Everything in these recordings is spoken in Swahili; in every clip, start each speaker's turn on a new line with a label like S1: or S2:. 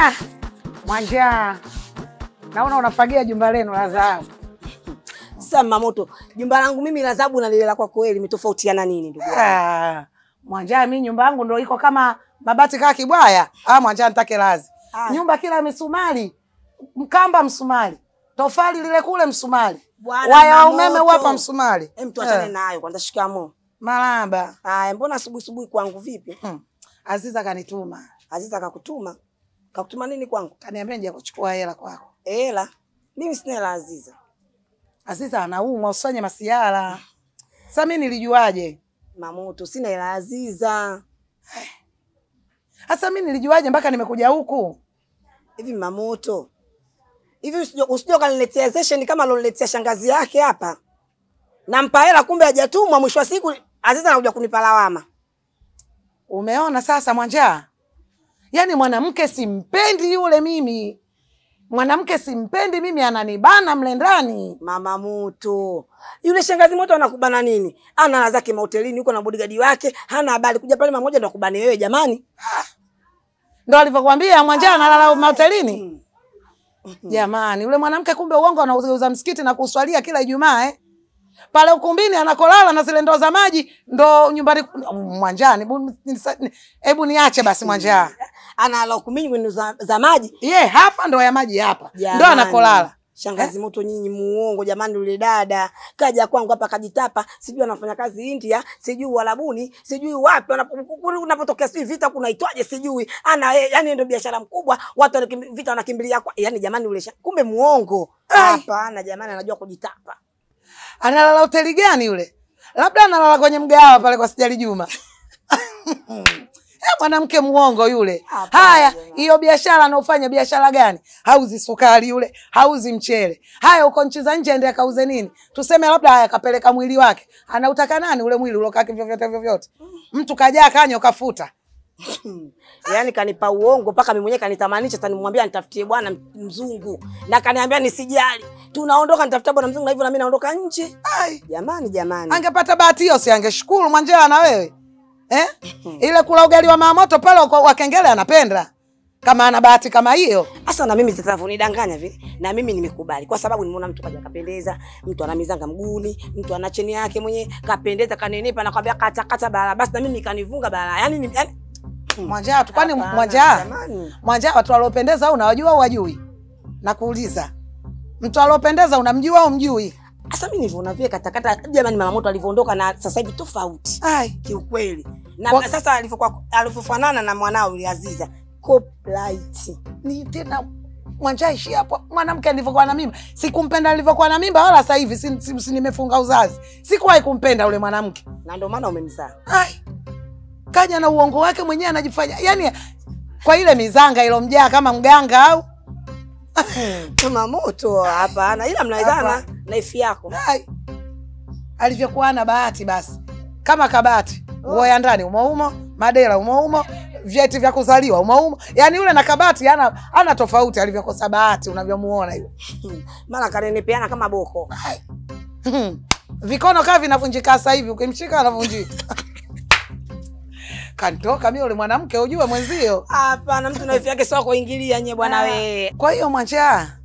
S1: Ah, Mwanja. Naona unafagia jumba lenu la dhahabu.
S2: Sasa Mamoto, jumba langu mimi la dhahabu na lile la kwako wewe limetofautiana nini ndugu yangu?
S1: Ah, Mwanja mimi nyumba yangu ndio iko kama mabati kaka kibwaya. Ah, Mwanja nitake lazi. Ah. Nyumba kila misumari, mkamba msumari, tofali lile kule msumari. Waya umeme hapa msumari.
S2: Hem, tuachane nayo kwanza. Shikamoo.
S1: Marahaba.
S2: Haya, mbona asubuhi asubuhi kwangu vipi?
S1: Aziza kanituma.
S2: Aziza kakutuma? Kakutuma nini kwangu?
S1: Kaniambia nje kuchukua hela kwako.
S2: Hela? Mimi sina hela Aziza.
S1: Aziza anaumwa, usanye masiara. Sasa mimi nilijuaje?
S2: Mamoto, sina hela Aziza.
S1: Sasa mimi nilijuaje mpaka nimekuja huku?
S2: Hivi Mamoto, hivi usije ukaniletea session kama aloniletea shangazi yake hapa. Nampa hela kumbe hajatumwa, mwisho wa siku Aziza anakuja kunipa lawama.
S1: Umeona sasa Mwanja? Yaani mwanamke simpendi yule mimi. Mwanamke simpendi mimi, ananibana mle ndani.
S2: Mama Moto, yule shangazi Moto anakubana nini? Ana zake mahotelini huko na bodyguard wake, hana habari kuja pale mama moja ndo akubane wewe jamani.
S1: Ah. Ndo alivyokuambia Mwanja analala mahotelini? Jamani, yule mwanamke kumbe uongo anauza msikiti na kuswalia kila Ijumaa eh. Pale ukumbini anakolala na zile ndoo za maji ndo nyumbani Mwanjani. Hebu niache basi Mwanja.
S2: Analala ukumbini kwenye za maji.
S1: Ye, hapa ndo ya maji hapa. Ndo anakolala.
S2: Shangazi Moto nyinyi muongo jamani, yule dada kaja kwangu hapa kajitapa, sijui anafanya kazi India, sijui Uarabuni, sijui wapi unapotokea sijui vita kunaitwaje sijui. Ana yani ndio biashara mkubwa, watu vita wanakimbilia kwa. Yani jamani yule kumbe muongo. Hapana jamani, anajua kujitapa.
S1: Analala hoteli gani yule? Labda analala kwenye mgahawa pale kwa Sijali Juma. Mwanamke muongo yule. Haya, hiyo biashara anaofanya biashara gani? Hauzi sukari yule, hauzi mchele. Haya, uko nchi za nje ndiye akauze nini? Tuseme labda haya kapeleka mwili wake. Anautaka nani ule mwili ulokaa vyovyote vyovyote? Mtu kajaa kanyo kafuta.
S2: Yaani kanipa uongo mpaka mimi mwenyewe kanitamanisha, sasa nimwambia nitafutie bwana mzungu na kaniambia nisijali. Tunaondoka nitafuta bwana mzungu na hivyo na mimi naondoka nje.
S1: Ai,
S2: jamani jamani.
S1: Angepata bahati hiyo si angeshukuru Mwanja na wewe. Eh? Ile kula ugali wa Mamoto pale kwa Kengele anapenda. Kama ana bahati kama hiyo.
S2: Sasa na mimi sasa unidanganya vile. Na mimi nimekubali kwa sababu nimeona mtu kaja kapendeza, mtu ana mizanga mguuni, mtu ana cheni yake mwenye kapendeza kanenepa na kwambia kata kata bala. Basi na mimi kanivunga bala. Yaani
S1: Mwanja tu kwani Mwanja? Mwanja watu waliopendeza au unawajua au wajui? Nakuuliza. Mtu aliopendeza unamjua au mjui?
S2: Sasa mimi nilivyoona vile katakata jamani, Mama Moto alivyoondoka na sasa hivi tofauti.
S1: Ai,
S2: kiukweli. Na sasa alivyokuwa alivyofanana na mwanao yule Aziza, copyright.
S1: Ni tena Mwanja ishi hapo. Mwanamke alivyokuwa na mimba, sikumpenda alivyokuwa na mimba wala sasa hivi si nimefunga uzazi. Sikuwahi kumpenda yule mwanamke.
S2: Na ndio maana umemzaa.
S1: Ai. Kaja na uongo wake mwenyewe anajifanya. Yaani kwa ile mizanga ilomjaa kama mganga au
S2: Mama Moto hapana, ila mnawezana na ifi yako.
S1: Ai. Alivyokuwa na bahati basi. Kama kabati, nguo ya ndani umo umo, madela umo umo, vyeti vya kuzaliwa umo umo. Yaani yule na kabati ana tofauti alivyokosa bahati unavyomuona yule.
S2: Mara kanenepeana kama boko.
S1: Ai. Vikono kavi vinavunjika sasa hivi ukimshika anavunjika. Kantoka mimi yule mwanamke ujue mwenzio.
S2: Hapana, mtu na wifi yake sio kuingilia nye bwana wewe.
S1: Kwa hiyo Mwanja,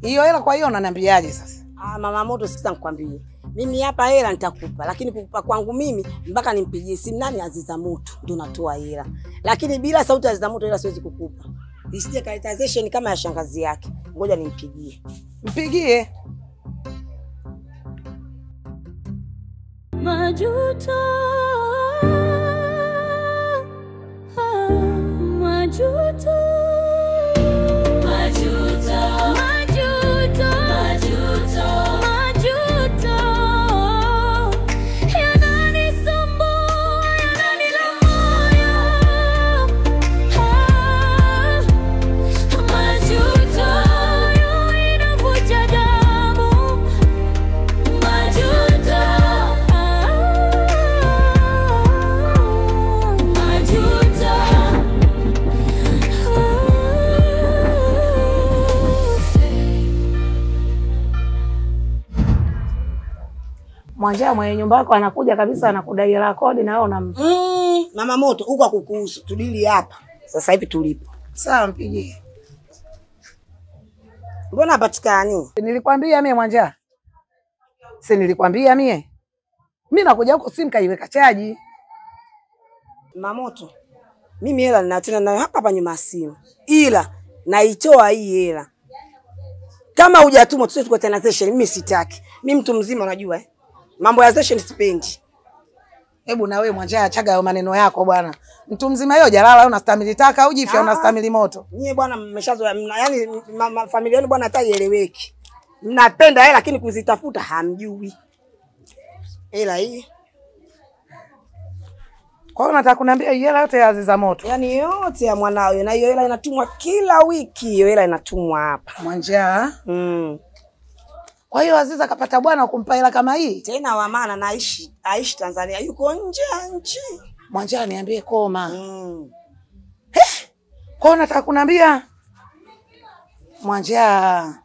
S1: hiyo hela kwa hiyo unaniambiaje sasa?
S2: Ah, Mama Moto sasa nikwambie. Mimi hapa hela nitakupa, lakini kukupa kwangu mimi mpaka nimpigie simu nani Aziza Moto ndio natoa hela. Lakini bila sauti ya Aziza Moto hela siwezi kukupa. Isije kaitazation kama ya shangazi yake. Ngoja nimpigie.
S1: Mpigie.
S3: Majuto. Majuto, majuto, majuto, majuto, majuto, yananisumbua, yananila moyo. Majuto, inavuja damu. Majuto, majuto.
S1: Mwanja mwenye nyumba yako anakuja kabisa anakudai hela kodi na wewe unam
S2: Mama Moto huko akukuhusu, tudili hapa. Sasa hivi tulipo.
S1: Sawa, mpigie.
S2: Mbona hapatikani?
S1: Nilikwambia mie Mwanjaa. Si nilikwambia mie? Mimi nakuja huko simu kaiweka chaji.
S2: Mamoto, mimi hela nina tena nayo hapa hapa nyuma ya simu. Ila naitoa hii hela. Kama hujatumwa tusije tukutane session, mimi sitaki. Mimi mtu mzima unajua eh. Mambo ya session sipendi.
S1: Hebu na wewe Mwanjaa achaga hayo maneno yako bwana. Mtu mzima yeye hujalala, unastahimili taka au jifya, unastahimili moto.
S2: Nyie bwana mmeshazoea, yaani familia yenu bwana hata ieleweki. Mnapenda hela lakini kuzitafuta hamjui. Hela hii.
S1: Kwa hiyo nataka kuniambia hii hela yote ya Aziza Moto.
S2: Yaani yote ya mwanao, na hiyo hela inatumwa kila wiki, hiyo hela inatumwa hapa.
S1: Mwanjaa. Kwa hiyo Aziza kapata bwana kumpa hela kama hii?
S2: Tena wa maana na aishi Tanzania, yuko nje ya nchi.
S1: Mwanjaa niambie koma. Kwa hiyo nataka kuniambia Mwanjaa,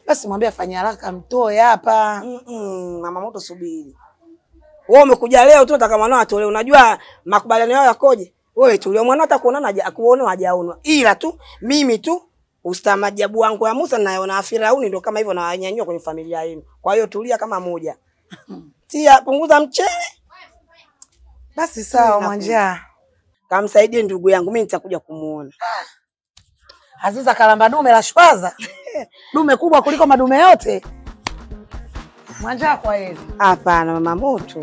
S1: basi mwambie afanye haraka mtoe hapa.
S2: Mama Moto subiri. Wewe umekuja leo tu unataka mwanao atolewe. Unajua makubaliano yao yakoje? Wewe tulio mwanao hata kuonana kuona hajaonwa. Ila tu mimi tu ustamajabu wangu ya Musa naona Firauni ndio kama hivyo na wanyanyua kwenye familia yenu. Kwa hiyo tulia kama moja. Tia punguza mchele.
S1: Basi sawa Mwanjaa.
S2: Kamsaidie ndugu yangu, mimi nitakuja kumuona.
S1: Aziza kalamba dume la shwaza. Dume kubwa kuliko madume yote. Mwanjaa kwa heri.
S2: Hapana mama Moto.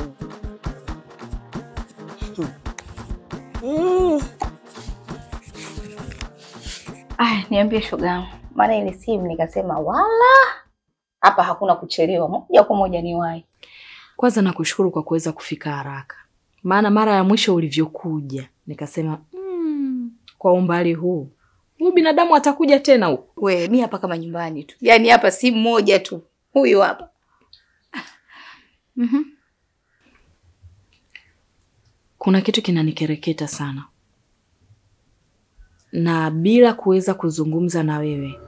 S4: Aya, niambie shoga. Maana ile simu nikasema wala hapa hakuna kuchelewa, moja kwa moja niwahi.
S5: Kwanza nakushukuru kwa kuweza kufika haraka. Maana mara ya mwisho ulivyokuja nikasema kwa umbali huu huyu binadamu atakuja tena huku.
S4: We, mimi hapa kama nyumbani tu. Yaani hapa simu moja tu. Huyu hapa.
S5: Kuna kitu kinanikereketa sana. Na bila kuweza kuzungumza na wewe,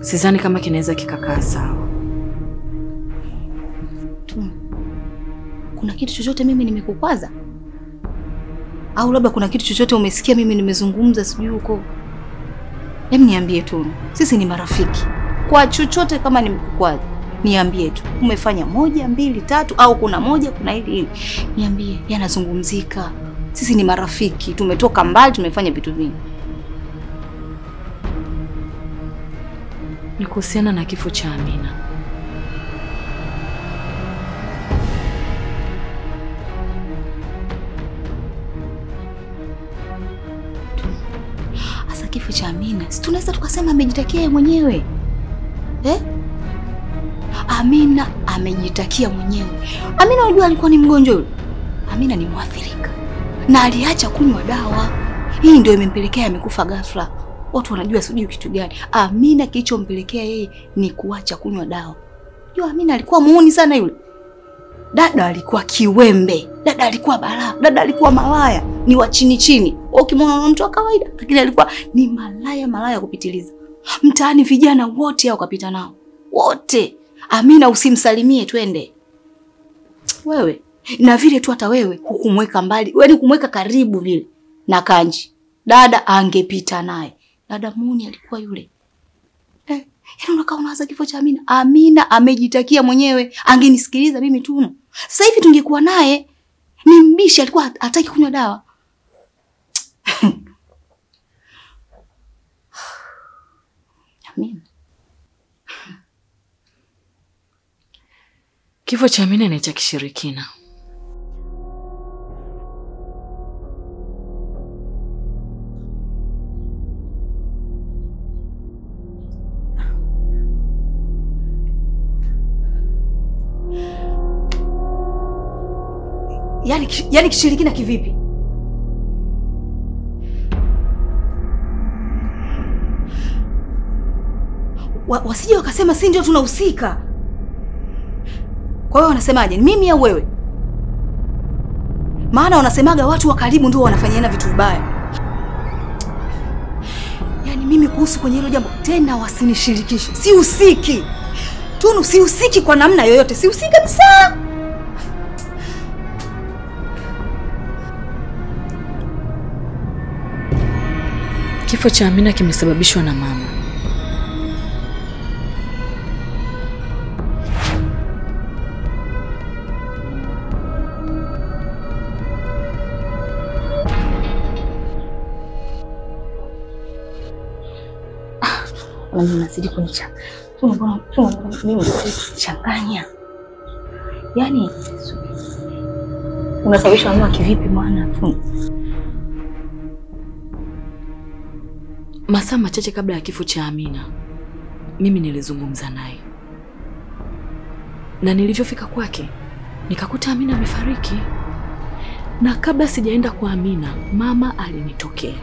S5: sidhani kama kinaweza kikakaa sawa.
S4: Kuna kitu chochote mimi nimekukwaza? Au labda kuna kitu chochote umesikia mimi nimezungumza sijui huko? Hem, niambie tu. Sisi ni marafiki. Kwa chochote kama nimekukwaza, niambie tu. Umefanya 1, 2, 3 au kuna moja, kuna hili hili. Niambie, yanazungumzika. Sisi ni marafiki, tumetoka mbali, tumefanya vitu vingi.
S5: Ni kuhusiana na kifo cha Amina.
S4: Asa kifo cha Amina, si tunaweza tukasema amejitakia yeye mwenyewe? Eh? Amina amejitakia mwenyewe. Amina unajua alikuwa ni mgonjwa yule. Amina ni mwathirika. Na aliacha kunywa dawa. Hii ndio imempelekea amekufa ghafla. Watu wanajua sijui kitu gani. Amina kilichompelekea yeye ni kuacha kunywa dawa. Unajua Amina alikuwa muuni sana yule. Dada alikuwa kiwembe. Dada alikuwa balaa. Dada alikuwa malaya. Ni wa chini chini. Ukimwona mtu wa kawaida, lakini alikuwa ni malaya, malaya kupitiliza. Mtaani vijana wote hao kapita nao. Wote. Amina usimsalimie twende. Wewe na vile tu hata wewe hukumweka mbali, wewe ni kumweka karibu vile na Kanji. Dada angepita naye. Dada muuni alikuwa yule. Yaani unakaa unawaza kifo cha Amina. Amina amejitakia mwenyewe. Angenisikiliza mimi tu. Sasa hivi tungekuwa naye. Ni mbishi, alikuwa hataki kunywa dawa. Amina.
S5: Kifo cha Amina ni cha kishirikina.
S4: Yaani kishirikina kivipi? Wasije wakasema si ndio tunahusika. Kwa hiyo wanasemaje? Mimi au wewe? Maana wanasemaga watu wa karibu ndio wanafanyiana vitu vibaya. Yaani mimi kuhusu kwenye hilo jambo tena wasinishirikishe. Sihusiki. Tunu sihusiki kwa namna yoyote. Sihusiki kabisa.
S5: Kifo cha Amina kimesababishwa na mama.
S4: Unazidi kunichanganya. Mimi unanichanganya. Yaani unasababisha mama kivipi mwana?
S5: Masaa machache kabla ya kifo cha Amina, mimi nilizungumza naye. Na nilivyofika kwake, nikakuta Amina amefariki. Na kabla sijaenda kwa Amina, mama alinitokea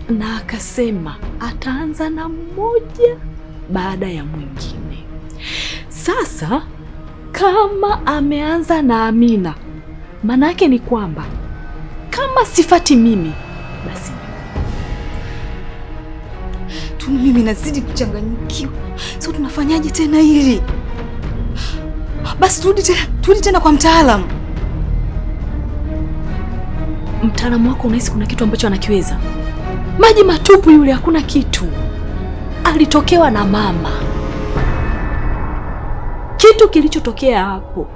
S5: na akasema ataanza na mmoja baada ya mwingine. Sasa kama ameanza na Amina, maana yake ni kwamba kama sifati mimi basi
S4: tu mimi nazidi kuchanganyikiwa. Sio, tunafanyaje tena hili? Basi turudi tena kwa mtaalamu.
S5: Mtaalamu wako unahisi kuna kitu ambacho anakiweza? Maji matupu yule, hakuna kitu. Alitokewa na mama. Kitu kilichotokea hapo.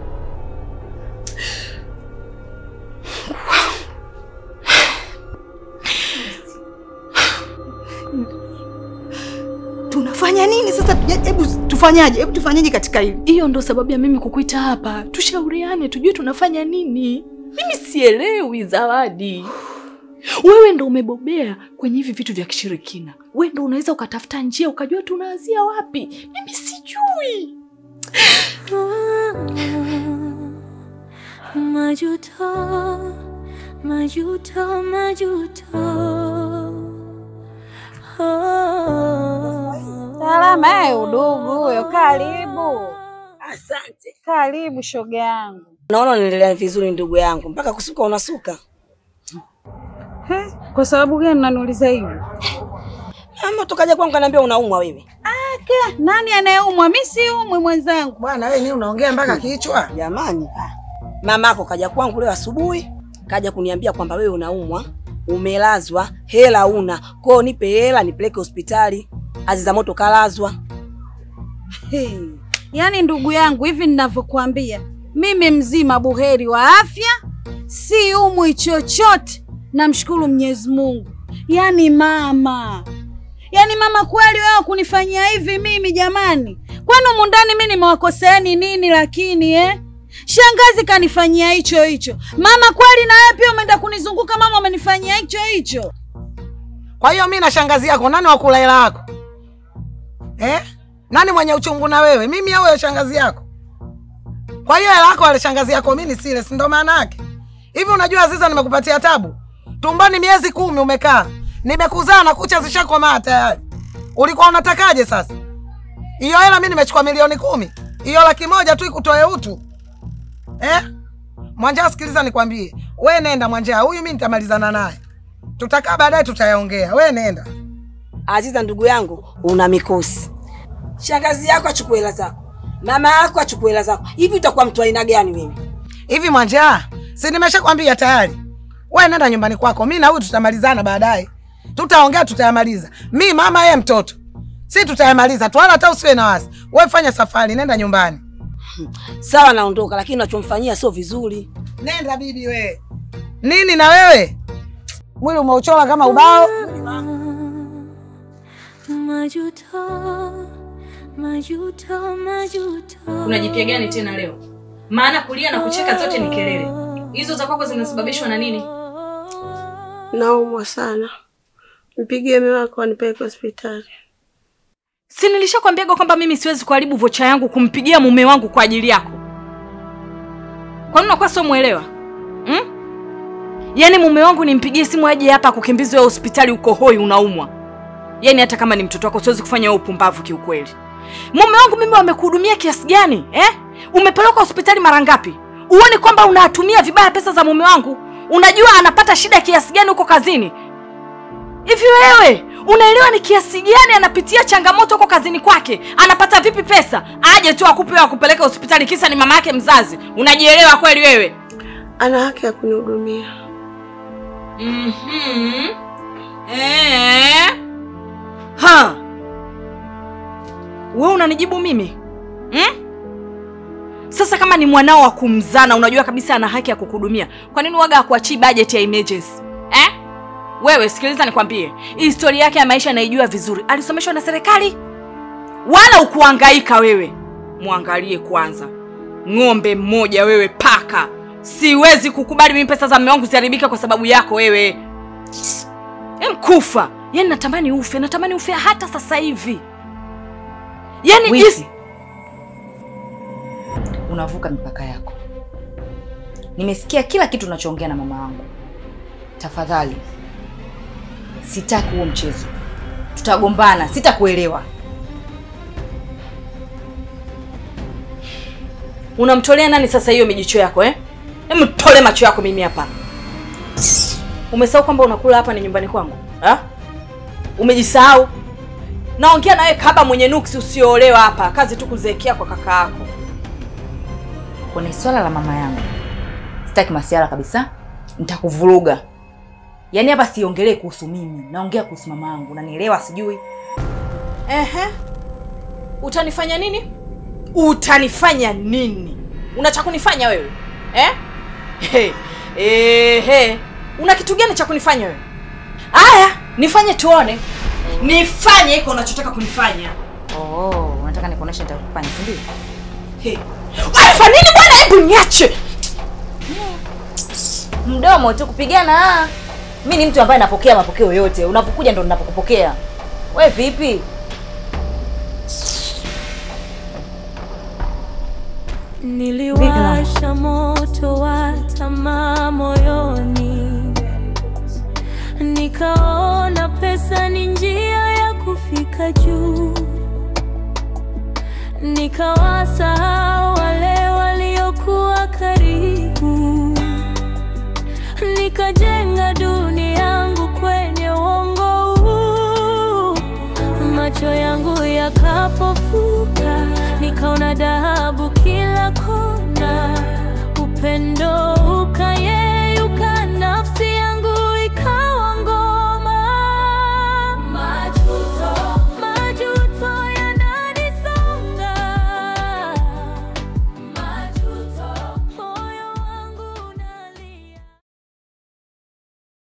S4: Tunafanya nini sasa? Hebu tufanyaje? Hebu tufanyaje katika hili?
S5: Hiyo ndo sababu ya mimi kukuita hapa. Tushauriane, tujue tunafanya nini. Mimi sielewi Zawadi. Wewe ndo umebobea kwenye hivi vitu vya kishirikina. Wewe ndo unaweza ukatafuta njia ukajua tunaanzia wapi. Mimi sijui.
S3: Majuto, majuto, majuto.
S6: Salama udugu huyo, karibu.
S2: Asante.
S6: Karibu shoga yangu.
S2: Naona unaendelea vizuri ndugu yangu. Mpaka kusuka unasuka.
S6: He, kwa sababu gani unaniuliza hivi?
S2: Mama tukaja kwangu kaniambia unaumwa wewe.
S6: Aka, nani anayeumwa? Mimi siumwi mwenzangu.
S1: Bwana wewe nini unaongea mpaka kichwa?
S2: Jamani. Mamako kaja kwangu leo asubuhi, kaja kuniambia kwamba wewe unaumwa, umelazwa, hela una. Kwao nipe hela nipeleke hospitali. Aziza moto kalazwa.
S6: Hey. Yaani ndugu yangu hivi ninavyokuambia, mimi mzima buheri wa afya, siumwi chochote. Namshukuru Mwenyezi Mungu. Yaani mama. Yaani mama kweli wewe kunifanyia hivi mimi jamani? Kwani humu ndani mimi nimewakoseeni nini lakini eh? Shangazi kanifanyia hicho hicho. Mama kweli na wewe pia umeenda kunizunguka mama umenifanyia hicho hicho.
S1: Kwa hiyo mimi na shangazi yako nani wa kula hela yako? Eh? Nani mwenye uchungu na wewe? Mimi au wewe shangazi yako? Kwa hiyo hela yako wale shangazi yako mimi sile, si ndo maana yake? Hivi unajua Aziza nimekupatia tabu? Tumboni miezi 10 umekaa. Nimekuzaa na kucha zishakomaa tayari. Ulikuwa unatakaje sasa? Hiyo hela mimi nimechukua milioni 10. Hiyo 100,000 tu ikutoe utu. Eh? Mwanja sikiliza nikwambie. Wewe nenda Mwanja, huyu mimi nitamalizana naye. Tutakaa baadaye tutayaongea. Wewe nenda.
S2: Aziza ndugu yangu, una mikosi. Shangazi yako achukue hela zako. Mama yako achukue hela zako. Hivi utakuwa mtu aina gani wewe?
S1: Hivi Mwanja, si nimeshakwambia tayari. Wewe nenda nyumbani kwako. Mimi na huyu tutamalizana baadaye. Tutaongea tutayamaliza. Mimi mama yeye mtoto. Si tutayamaliza. Tu wala hata usiwe na wasi. Wewe fanya safari nenda nyumbani.
S2: Sawa naondoka lakini unachomfanyia sio vizuri.
S1: Nenda bibi wewe. Nini na wewe? Mwili umeuchora kama ubao.
S3: Majuto, majuto, majuto.
S5: Unajipia gani tena leo? Maana kulia na kucheka zote ni kelele. Hizo za kwako zinasababishwa na nini?
S7: Naumwa sana. Mpigie mume wako anipeleke hospitali.
S5: Si nilishakwambia kwamba mimi siwezi kuharibu vocha yangu kumpigia mume wangu kwa ajili yako. Kwa nini unakuwa sio muelewa? Yaani mume wangu nimpigie simu aje hapa kukimbizwa hospitali uko hoi unaumwa. Yaani hata kama ni mtoto wako siwezi kufanya wewe upumbavu kiukweli. Mume wangu mimi wamekuhudumia kiasi gani? Eh? Umepelekwa hospitali mara ngapi? Uone kwamba unatumia vibaya pesa za mume wangu? Unajua anapata shida kiasi gani huko kazini? Hivi wewe unaelewa ni kiasi gani anapitia changamoto huko kazini kwake? Anapata vipi pesa? Aje tu akupe akupeleke hospitali kisa ni mama yake mzazi. Unajielewa kweli wewe?
S7: Ana haki ya kunihudumia.
S5: Ha! Wewe unanijibu mimi? Sasa kama ni mwanao wa kumzana unajua kabisa ana haki ya kukuhudumia. Kwa nini waga hakuachii budget ya emergency? Eh? Wewe sikiliza nikwambie. Historia yake ya maisha naijua vizuri. Alisomeshwa na serikali? Wala ukuhangaika wewe. Muangalie kwanza. Ng'ombe mmoja wewe paka. Siwezi kukubali mimi pesa za mume wangu ziharibike kwa sababu yako wewe. Mkufa. Yaani natamani ufe, natamani ufe hata sasa hivi. Yaani jinsi
S8: unavuka mipaka yako. Nimesikia kila kitu unachoongea na mama wangu. Tafadhali. Sitaki huo mchezo. Tutagombana, sitakuelewa.
S5: Unamtolea nani sasa hiyo mijicho yako eh? Hebu tole macho yako mimi hapa. Umesahau kwamba unakula hapa ni nyumbani kwangu? Ha? Umejisahau? Naongea na wewe kaba mwenye nuksi usioolewa hapa. Kazi tu kuzeekea kwa kaka yako.
S8: Kuna swala la mama yangu. Sitaki masiara kabisa. Nitakuvuruga. Yaani hapa siongelee kuhusu mimi, naongea kuhusu mama yangu. Unanielewa sijui?
S5: Ehe. Utanifanya nini? Utanifanya nini? Una cha kunifanya wewe? Eh? He. Ehe. Una kitu gani cha kunifanya wewe? Aya, nifanye tuone. Nifanye iko unachotaka kunifanya.
S8: Oh, unataka nikuoneshe nitakufanya, si ndio?
S5: He. Wewe nini bwana, hebu niache.
S8: Mdomo tu kupigana. Mimi ni mtu ambaye napokea mapokeo yote. Unapokuja ndo ninapokupokea. Wewe vipi?
S3: Niliwasha moto wa tamaa moyoni, nikaona pesa ni njia ya kufika juu, nikawasahau wale waliokuwa karibu, nikajenga dunia yangu kwenye uongo huu. Macho yangu yakapofuka, nikaona dhahabu kila kona.